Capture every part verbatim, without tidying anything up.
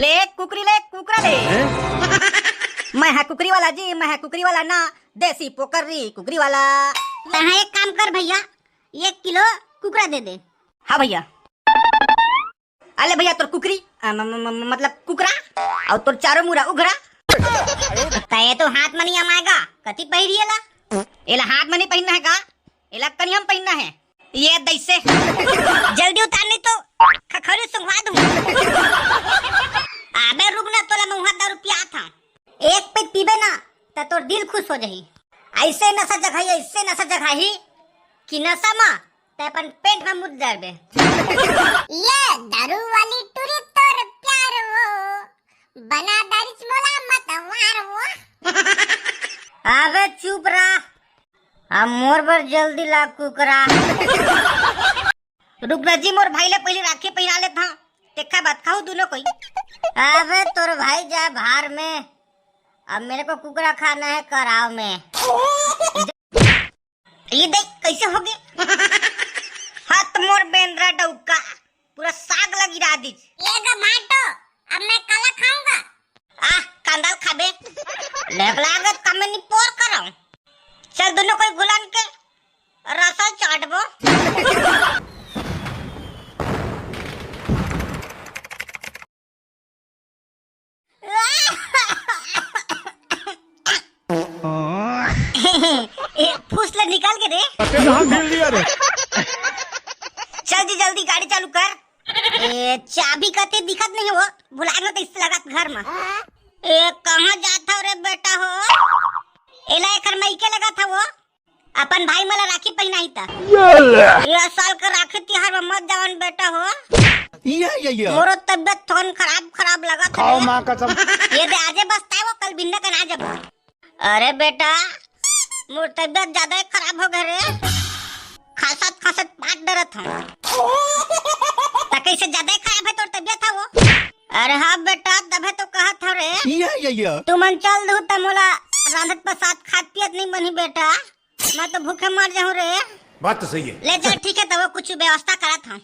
एक कुकरी ले, कुकरा ले। मैं हा कुकरी वाला जी, मैं हा कुकरी वाला ना, देसी पोकरी कुकरी वाला। तहाँ एक काम कर भैया, एक किलो कुकरा दे दे। हाँ भैया। अले भैया, तोर कुकरी, अ, म-, म-, म-, मतलब कुकरा, अउ तोर चारों मुरा उघरा। त ये तो हाथ म नइ अमाएगा, कति पहिरी एला? एला हाथ म नइ पहिरना हे का? एला कनिहा म पहिरना हे। ये दैसे। जल्दी उतार, नहीं तो खखोरी सुंघवा दूँ। अबे रुक ना, तोला महुआ दारू पियात हँव। एक पैग पीबे ना, त तोर दिल खुश हो जाही। अइसे नशा जगाही, अइसे नशा जगाही कि नशा म तैं अपन पेट म मुत डरबे। ये दारू वाली टूरी तोर प्यार वो, बना दारिच मोला मतवार वो। अबे चुप रह, अब मोर बर जल्दी ला कुकरा। रुक ना जी, मोर भाई ले पहिली राखी पहिरा लेत हँव, तेखर बाद खाहू दूनों कोई। अबे तोर भाई जाए भार में, अब मेरे को कुकरा खाना है कराव में। ये देख कइसे होगे। हत मोर बेंदरा डउका, पूरा साग ल गिरा दिस। ये गा भाटो, अब मैं काला खाऊंगा? आह, कांदा ल खाबे। लेक लागत का मैं निपोर करँव। चल दूनों कोई गुलान के रसा चाटबो। ए, फूस ले निकल गे रे। अरे, कहाँ गिर लिया रे? चल जी, जल्दी गाड़ी चालू कर। ए, चाबी कते दिखत नहीं वो, भुला गो तइसे लगत घर म। ए, कहाँ जात हव रे बेटा हो? एला एकर मइके लगत हव वो। अपन भाई मन ला राखी पहिनाही त। ये ले। ये साल के राखी तिहार म मत जावन बेटा हो। या, या, या। मोरो तबियत थोन खराब खराब लगत खाओ हे। माँ कसम। ये दे आजे बस ताय वो कल बिन्ना कन आ जबो। अरे बेटा, मोर तबियत ज्यादा ही खराब हो गे रे। खासत खासत पाट डरत हँव। त कइसे ज्यादा ही खराब हे तोर तबियत ह वो? अरे हाँ बेटा, तभे तो कहत हँव रे। या, या, या। तुमन चल दू त मोला रांधत पसात खात पियत नइ बनही बेटा। मैं तो भूखे मर जाहूँ रे। बात तो सही है। ले चल, ठीक है, त वो कुछ व्यवस्था करत हँव।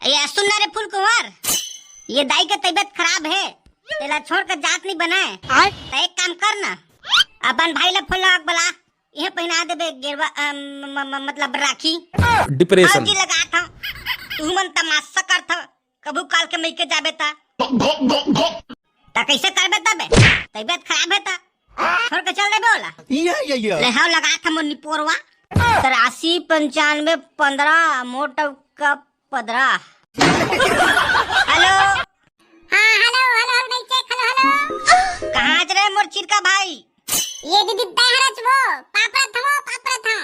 ए, सुन ना रे फूल कुंवर, ये दाई के तबियत खराब हे, तेला छोड़ के जात नइ बनाय। आय? त एक काम कर ना, अपन भाई ला फोन लगा के बला, इहें पहिना देबे गेरवा, अम, म-, म-, मतलब राखी। डिप्रेशन। हाँ जी, लगात हँव। तुमन तमाशा करत हव, कभू काल के मइके जाबे त। त कइसे करबे तबे? तबियत खराब हे त। छोड़ के चल देबे ओला। या, या, या। ले हव लगात हँव मोर निपोरवा। तिरासी पंचानवे पन्द्रह, मोर टउका पदरा। हेलो। हाँ, हेलो, हेलो, हेलो, नहीं चेक, हेलो, हेलो। कहाँ हस रे मोर चिरका भाई? ये दीदी, तैं हरच वो, पापड़ा थमो, पापड़ा थम।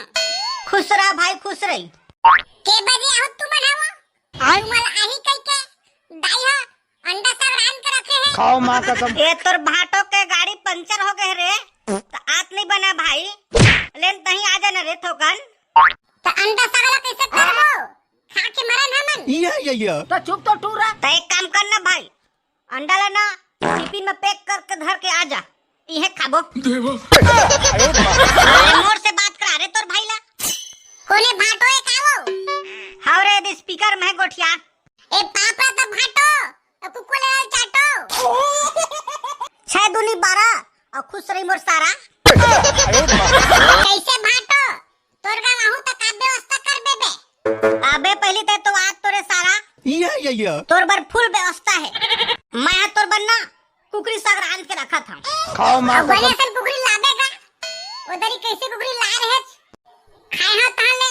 खुश रह भाई, खुश रह। के बजे आहो तुमन हवो? आय? तुमन आही कहिके दाई ह अंडा सब रांध के रखे हे। खाओ माँ कसम। ए तोर भाटो के गाड़ी पंचर हो गे रे, त आत नइ बना भाई, लेन तहीं आ जाना रे थोकन। त अंडा साग ला कइसे करबो? खा के मरन हमन। या, या, या। त चुप तो टूरा। त एक काम कर ना भाई, अंडा ला ना टिफिन म पैक करके धर के आ जा, इहें खाबो। देवा। अरे मोर से बात करा रे तोर भाई ला। कोने भाटो हे का वो? हव रे, द स्पीकर में गोठिया। ए पापा त भाटो, अउ कुकुर ले चाटो। छह दूनी बारह, अउ खुश रही मोर सारा। कइसे भाटो? तोर गाँव आहूँ त का व्यवस्था कर देबे? अबे पहिली तैं तो आ तोरे सारा। या, या, या। तोर बर फुल व्यवस्था हे। मैं ह तोर बर ना कुकरी साग रांध के रखत हँव। खाओ माँ अब कसम। बने असन कुकरी लाबे का? ओ दरी कइसे कुकरी ला रहे? खाए हँव तहाँ ले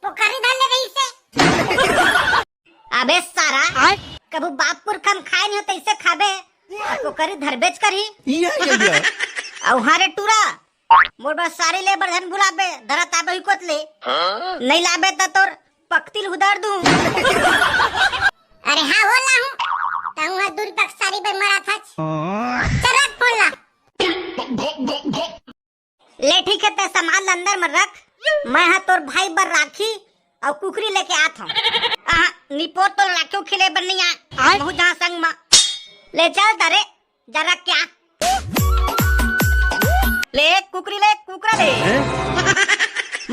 पोखरी धर ले रहिसे। अबे सारा, आय? कभू बाप पुरखा म खाए नइ हो तइसे खाबे, अउ पोखरी धरबेच करही। या, या, या। अउ हाँ रे टूरा, मोर बर सारी ले बर झन भुलाबे, धरत आबे ही कोत ले। हाँ? नइ लाबे त तोर पकतिल हुदर दूँ। अरे हाँ हो लाहूँ, तहूँ ह दूरी पक सारी बर मराथच। चल रख फोन ला। ले ठीक हे, तैं सामान ल अंदर म रख, मैं ह तोर भाई बर राखी अउ कुकरी लेके आत हँव। आहा, निपोर तोर राखी खिले बर नइ आय, आय? महूँ जाहूँ संग म। ले चल त रे, जरा क्या? ले कुकरी ले, कुकरा ले। हैं?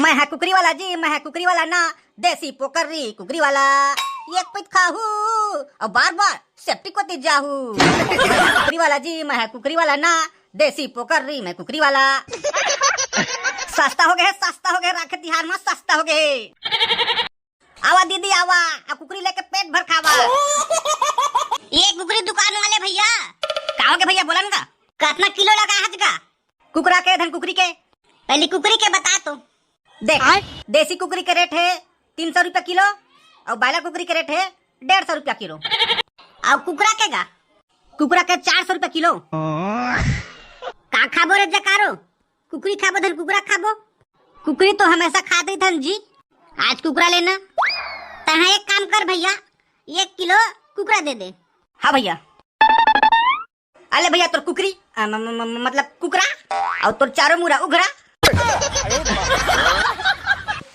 मैं ह कुकरी वाला जी, मैं ह कुकरी वाला ना, देसी पोकरी कुकरी वाला। एक पीत खाहू, अउ बार बार सेप्टिक कोती जाहू। मैं कुकरी वाला जी, मैं कुकरी वाला ना, देसी पोकरी मैं कुकरी वाला। सस्ता हो गे, सस्ता हो गे, राखी तिहार म सस्ता हो गे। आवा दीदी आवा, आ कुकरी लेके पेट भर खावा। ए कुकरी दुकान वाले भैया। का हो गे भैया, बोला न का? कतना किलो लगा हच का? कुकरा के धन कुकरी के? पहली कुकरी के बता तो। देख, आय? देसी कुकरी के रेट हे तीन सौ रुपया किलो, अउ बायलर कुकरी के रेट हे डेढ़ सौ रुपया किलो। अउ कुकरा के गा? कुकरा के चार सौ रुपया किलो। का खाबो रे जकारो? कुकरी खाबो धन कुकरा खाबो? कुकरी तो हमेशा खात ही थन जी, आज कुकरा लेना। तहाँ एक काम कर भैया, एक किलो कुकरा दे दे। हाँ भैया। अले भैया तोर कुकरी, अ, म-, म-, म-, मतलब कुकरा, अउ तोर चारों मुरा उघरा।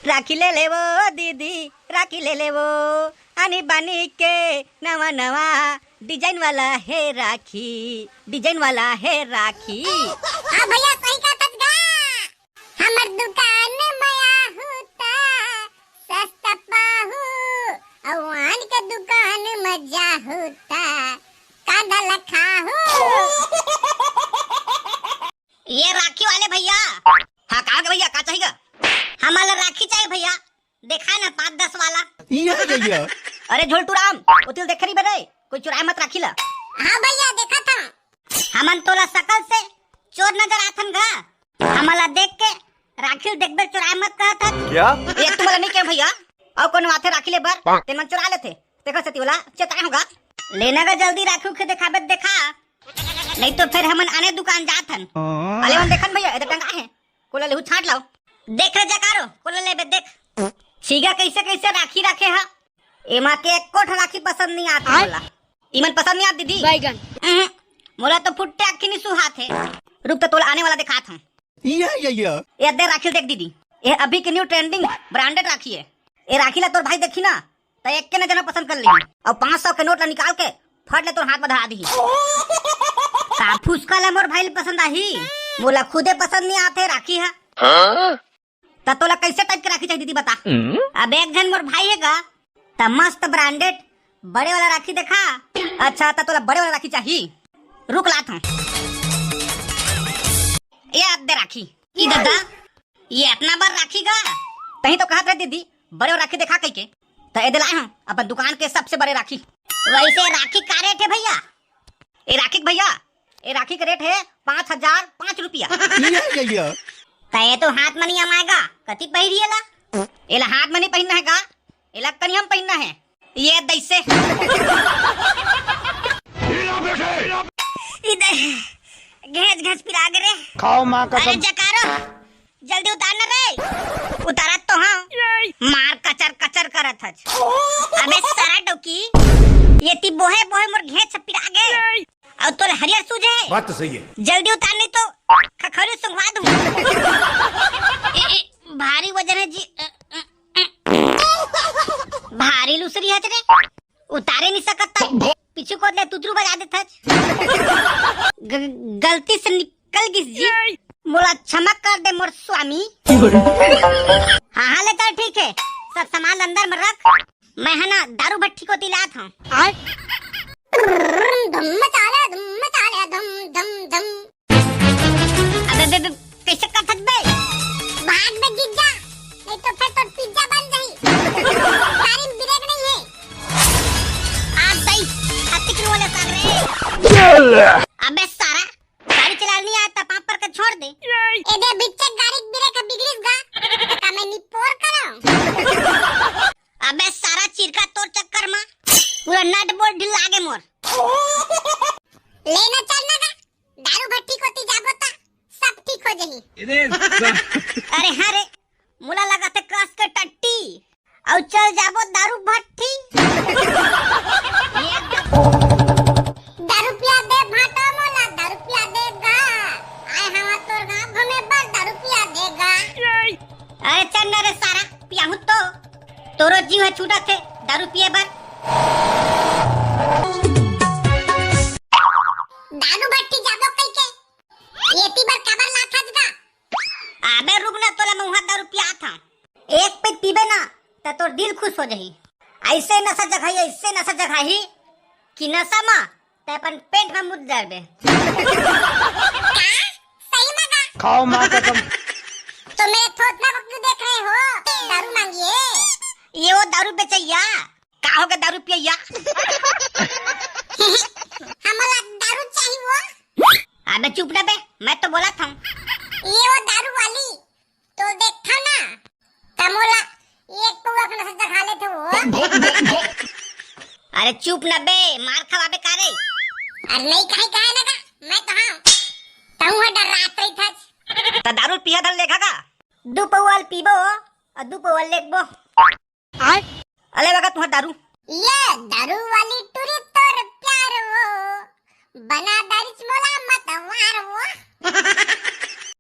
राखी ले ले वो दीदी, राखी ले ले वो, आनी बानी के नवा नवा डिजाइन वाला हे राखी, डिजाइन वाला हे राखी। हाँ भैया, सही कहत हस गा। हमर दुकान म आहू त सस्ता पाहू, अउ आन के दुकान म जाहू त कांदा ल खाहू। ए राखी वाले भैया। हाँ, का गे भैया, का चाहिए? हमला राखी चाहिए भैया, देखा ना पाँच दस वाला। इहाँ भैया। अरे झोलटू राम, ओती ल देखे रहिबे रे, कोई चुराए मत राखी ला। हाँ भैया, देखत हँव। हमन तोला सकल से चोर नजर आथन गा? हमला देख के राखी ल देखबे चुराए मत कहत हस। क्या? ए तुमला नइ कहेंव भैया, अउ कोनो आथे राखी ले बर, तेमन चुरा लेथे, तेकर सेती ओला चेताए हँव गा। लेना गा जल्दी, राखी उखी देखाबे त देखा, नइ तो फेर हमन आने दुकान जात हन। अले मन देखन भैया, एदे टंगा हे, कोला लेहू छांट लाव। देख रे जकारो, कोला लेबे देख। छीगा कइसे कइसे राखी राखे हा, एमा के एको ठा राखी पसंद नइ आत हे आय? मोला। इमन पसंद नइ आत दीदी। बैगन। उहुं, मोला तो फुट्टे अक्खी नइ सुहात हे। रुक त तोला आने वाला देखात हँव। या, या, या। ए दे राखी देख दीदी, ए अभी के new trending branded राखी हे। ए राखी ला तोर भाई देखही ना, त एके नजर म पसंद कर लिही। अउ पाँच सौ के नोट ला निकाल के फट ले तोर हाथ म धरा दिही। का फुसका ला मोर भाई ल पसंद आही? मोला खुदे पसंद नइ आत हे राखी हा। हाँ? त तोला कइसे type के राखी चाहिए दीदी बता? हम्म? अब एक झन मोर भाई हे गा, त मस्त branded बड़े वाला राखी देखा। अच्छा, त तोला बड़े वाला राखी चाहिए? रुक लात हँव। ए दे राखी। ए ददा, ए अतना बड़ राखी गा? तहीं तो कहत रहे दीदी, बड़े वाला राखी देखा कहिके। त एदे लाए हँव अपन दुकान के सबसे बड़े राखी। वइसे राखी का रेट हे भैया? ए राखी के भैया, ए राखी के रेट हे पाँच हजार पाँच रुपया। या, या, या। त ए तो हाथ म नइ अमाय गा, कति पहिरी एला? एला हाथ म नइ पहिरना हे गा, एला कनिहा म पहिरना हे। ए दइसे। ए दे, घेंच घेंच पिरा गे रे। खाओ माँ कसम। अरे जकारो, जल्दी उतार ना रे। उतारत तो हँव। मार कचर कचर करत हच। अबे सारा डौकी, एती बोहे बोहे मोर घेंच पिरा गे। अउ तोर हरियर सूझे। बात तो सही है। जल्दी उतार, नइ तो खखरी सुंघवा दूँ। ए, ए, भारी वजन हे जी। अ, अ, अ। भारी लुसरी हच रे। उतारे नइ सकत त पीछू कोत ले तुतरू बजा देथच। ग-, गलती से निकल गिस जी। मोला क्षमा कर दे मोर स्वामी। हाँ, हाँ, ले चल, ठीक हे, सब सामान अंदर म रख। मैं हे ना दारू भट्टी कोती लात हँव। आय? धुम मचाले, धुम मचाले, धुम, धुम, धुम। अबे, बे, बे, कइसे करथस बे? भाग बे जीजा, नइ तो फेर तोर पिज्जा बन जाही। गाड़ी म ब्रेक नइ हे। आ दई, हत्ती के वाले सारे। अबे सारा, गाड़ी चलानी आय त पाँव पर के छोड़ दे। एदे बिच्चे गाड़ी के ब्रेक बिगड़िस गा, त का मैं निपोर करँव? अबे सारा चिरका, तोर चक्कर म पूरा नट बोल्ट ढिल्ला गे मोर। लेना चलना गा, दारू भट्टी कोती जाबो त सब ठीक हो जही। अरे हाँ रे, मोला लगथे कस के टट्टी, अउ चल जाबो दारू भट्टी। दारू पिया दे भाटो मोला, दारू पिया दे गा। आय हँव तोर गाँव घूमे बर, दारू पिया दे गा। अरे चल न रे सारा, पियाहूँ तो। तोरो जीव ह छूटथे दारू पिए बर। दारू भट्टी जाबो कहिके एती बर काबर लाथस गा? अबे रुक ना, तोला मैं उहाँ दारू पियात हँव। एक पीत पीबे ना, त तोर दिल खुश हो जही। ऐसे नशा जगाही, ऐसे नशा जगाही कि नशा मा तैं अपन पेट मा मुत जाबे। का? सही मा का? खाओ माँ कसम। तो मेरे थोथना को क्यों देख रहे हो? दारू मांगिए। ये वो दारू बेचैया, का होगे दारू पियैया? हमला दारू चाहिए वो। अबे चुप ना बे, मैं तो बोलत हँव। ये वो दारू वाली, तो देखा ना, त मोला एक पौवा के नशा जगा लेथे वो। अरे चुप ना बे, मार खवाबे का रे? अरे नहीं, काहे, काहे ना का, मैं कहाँ, तहूँ ह डर्रात रहिथस। त दारू पिया धर लेखा का? दू पौवा ल पीबो अउ दू पौवा ल लेखबो। आय? अले बगा तुँहर दारू। ये दारू वाली टूरी तोर प्यार वो, बना दारिच मोला मतवार वो।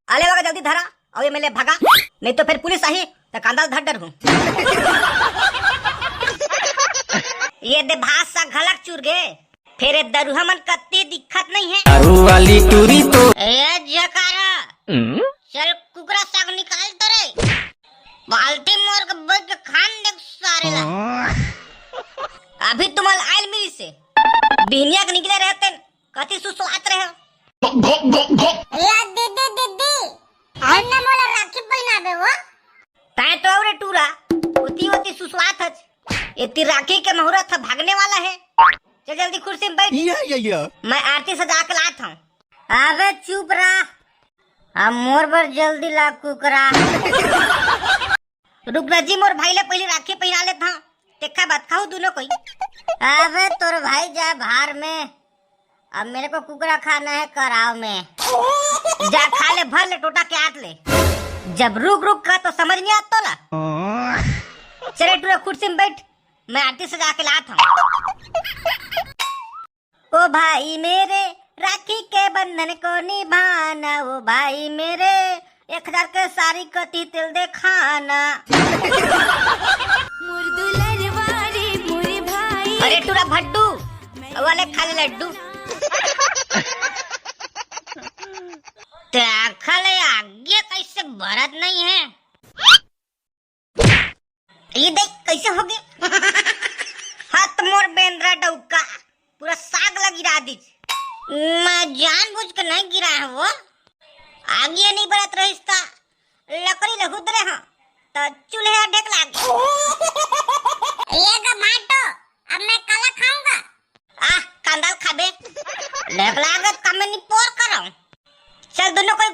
अले बगा जल्दी धरा, अउ ये मेले भगा, नहीं तो फिर पुलिस आही त कांदा ल धर डरहूँ। ये दे भात साग घलक चुर गे, फेर ए दरुहा मन कत्ती दिखत नहीं हे। दारू वाली टूरी तो। ए जकारा, हम्म? चल कुकरा साग निकाल तो रे। बाल्टी मोर के बैठ के खान दे सारे ला। अभी तुम्हाल आयल मिली से। बिहनिया के निकले रहते कति सुसवात रहे। या दीदी, दीदी, अन्ना मोला राखी पहिनाबे वो। तैं तो अउ रे टूरा, ओती ओती सुसवात हच। एती राखी के मुहूर्त ह भागने वाला हे। चल जल्दी कुर्सी में बैठ। या, या, या। मैं आरती सजा के लात हँव। अबे चुप रह। अब मोर बर जल्दी ला कुकरा। रुक ना जी, मोर भाई ले पहिली राखी पहिना लेत हँव। तेखर बाद खाहू दूनों कोई। अबे तोर भाई जाय भार में। अब मेरे को कुकरा खाना है कराव में। जा खा ले, भर ले टोटा के आट ले। जब रुक रुक का तो समझ नहीं आता ला। चले टूरा कुर्सी में बैठ, मैं आरती सजा के लात हँव। ओ भाई मेरे, राखी के बंधन को निभाना, ओ भाई मेरे, एक हजार के सारी कति तेल देखाना। मोर दुलरवा रे मोर भाई। अरे टूरा भड्डू, वाले खा ले लड्डू। ते खा ले, आगे कैसे भरत नहीं है। ये देख कैसे होगे। हाथ मोर बेंदरा डौका, पूरा साग ला गिरा दीस। मैं जानबूझ के नहीं गिराय हँव वो। आगी नहीं बरत रहिस त लकड़ी ले हुदरे हँव, त चूल्हे ढेक लागे। ये गा माटो, अब मैं काला खाऊंगा। आह, कांदा ल खाबे। ढेक लागे त मैं निपोर करँव। चल दूनों कोई